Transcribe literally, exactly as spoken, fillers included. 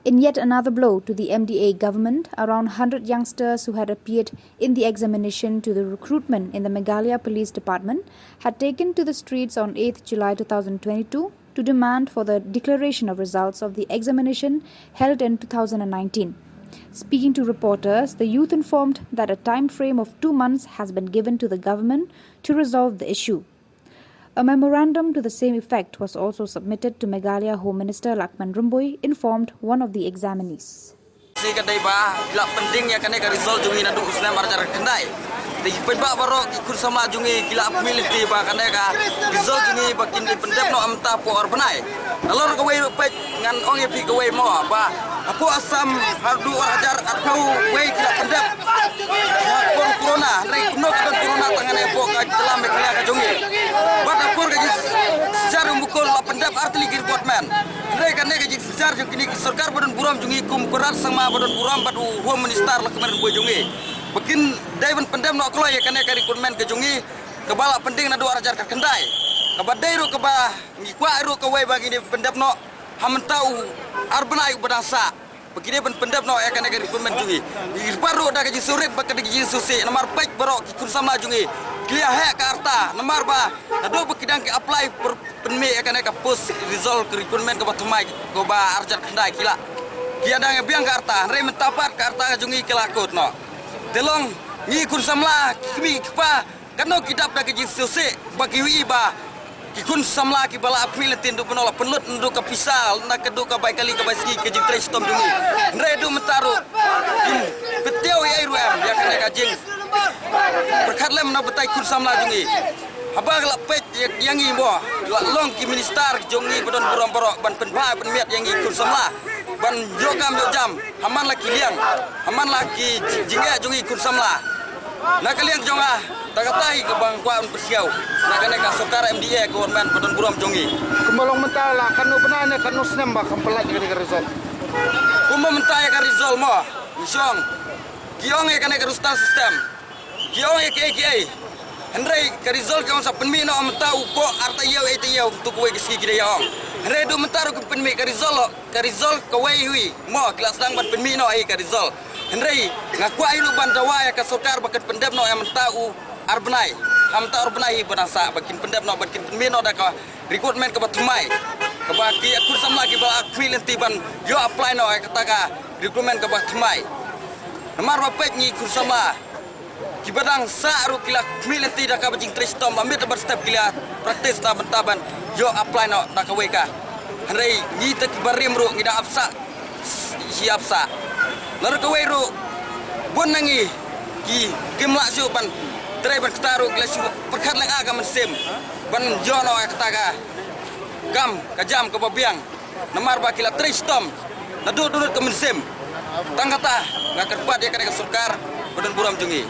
In yet another blow to the M D A government, around one hundred youngsters who had appeared in the examination to the recruitment in the Meghalaya Police Department had taken to the streets on eighth July two thousand twenty-two to demand for the declaration of results of the examination held in two thousand nineteen. Speaking to reporters, the youth informed that a time frame of two months has been given to the government to resolve the issue. A memorandum to the same effect was also submitted to Meghalaya Home Minister Lahkmen Rymbui, informed one of the examinees. Shisha ka dei ba la pynding ïa kane ka result jong ngi naduh u snem arhajar khyndai. Te ki paidbah baroh, ki khun samla jong ngi ki la khmih lynti ba kane ka result jong ngi ba kin pyndep noh mynta hapoh ar bnai. Nalor kawei ruh peit, ngan ong ïa phi kawei mo ba hapoh Assam haduh arhajar arphew wei ki la pyndep. Hapoh corona, hynrei kumno ka don corona tang hangne hapoh ka jylla Meghalaya ka jong ngi. Bad hapoh ka jingsynshar u Mukul la pyndep artylli ki recruitment. Hynrei kane ka jingsynshar jong kine ki sorkar ba don burom jong ngi, kum u Conrad Sangma ba don burom bad u Home Minister Lahkmen Rymbui jong ngi, ba kin dei ban pyndep noh kloi ïa kane ka recruitment ka jong ngi kaba la pynding naduh arhajar khyndai. Kaba dei ruh kaba ngi kwah ruh kawei ba ngi dei ban pyndep noh ha mynta u ar bnai uba dang sah, ba ki dei ban pyndep noh ïa kane ka recruitment jong ngi. Ngi kyrpad ruh da ka jingsngewrit bad ka jingsngewsih, namar peit baroh ki khun samla jong ngi ki la heh ka rta, namar ba naduh ba ki dang ki apply pynmih ïa kane ka post result ka recruitment kaba thymmai kaba arhajar khyndai ki la, ki la dang ïa biang ka rta, hynrei mynta pat ka rta ka jong ngi ka la kut noh. Te long ngi khun samla, ki kmie ki kpa, katno ki dap da ka jingsngewsih ba ki ïohi ba ki khun samla kiba la khmih lynti naduh mynno la pynlut naduh ka pisa, naduh ka bai kali ka bai sngi ka jingtrei shitom jong ngi. Hynrei haduh mynta ruh kim kyntiew ei ei ruh em ïa kane ka jingpyrkhat lem na batai khun samla jong ngi. Haba la peit ïa ngi mo, la long ki minister jong ngi ba don burom baroh ban pynbha pynmiat ïa ngi khun samla ban ïoh kam ïoh jam ha man la ki liang, ha man la ki jingeh jong ngi khun samla. Na ka liang jong nga, tang katta hi kaba nga kwah ban pynsngew na kane ka sorkar M D A government ba don burom jong ngi. Kumba long mynta la katno bnai ne katno snem ba kam pynlait ïa kane ka result? Kumba mynta ïa ka result mo, ngi shong, ki ong ïa kane ka roster system, ki ong ïa kiei kiei. Hynrei ka result ka ong sa pynmih noh mynta u pok ar taïew ei taïew, tu kawei ka sngi ki da ïa ong. Hynrei haduh mynta ruh kim pynmih ka result, ka result kawei hi mo, ki la sdang ban pynmih noh hi ka result. Hynrei nga kwah hi ruh ban dawa ïa ka sorkar ba kin pyndep noh ïa mynta u ar bnai, ha mynta ar bnai hi ba dang sah, ba kin pyndep noh, ba kin pynmih noh da ka recruitment kaba thymmai, kaba ki khun samla kiba la khmih lynti ban ïoh apply noh ïa kata ka recruitment kaba thymmai. Namar ba peit ngi khun samla kiba dang sah ruh ki la khmih lynti da kaba jingtrei shitom, ba miet ban step ki la practice na bynta ban ïoh apply noh da kawei ka. Hynrei ngi te kiba rim ruh ngi dang ap sah shi ap sah. Nalor kawei ruh bun na ngi ki kim lah shuh ban trei ban kta ruh ki la shu pyrkhat lynga ka mynsiem ban ïoh noh ïa kata ka kam ka jam kaba biang. Namar ba ki la trei shitom naduh dohnud ka mynsiem. Tang kata nga kyrpad ïa kane ka sorkar ba don burom jong ngi.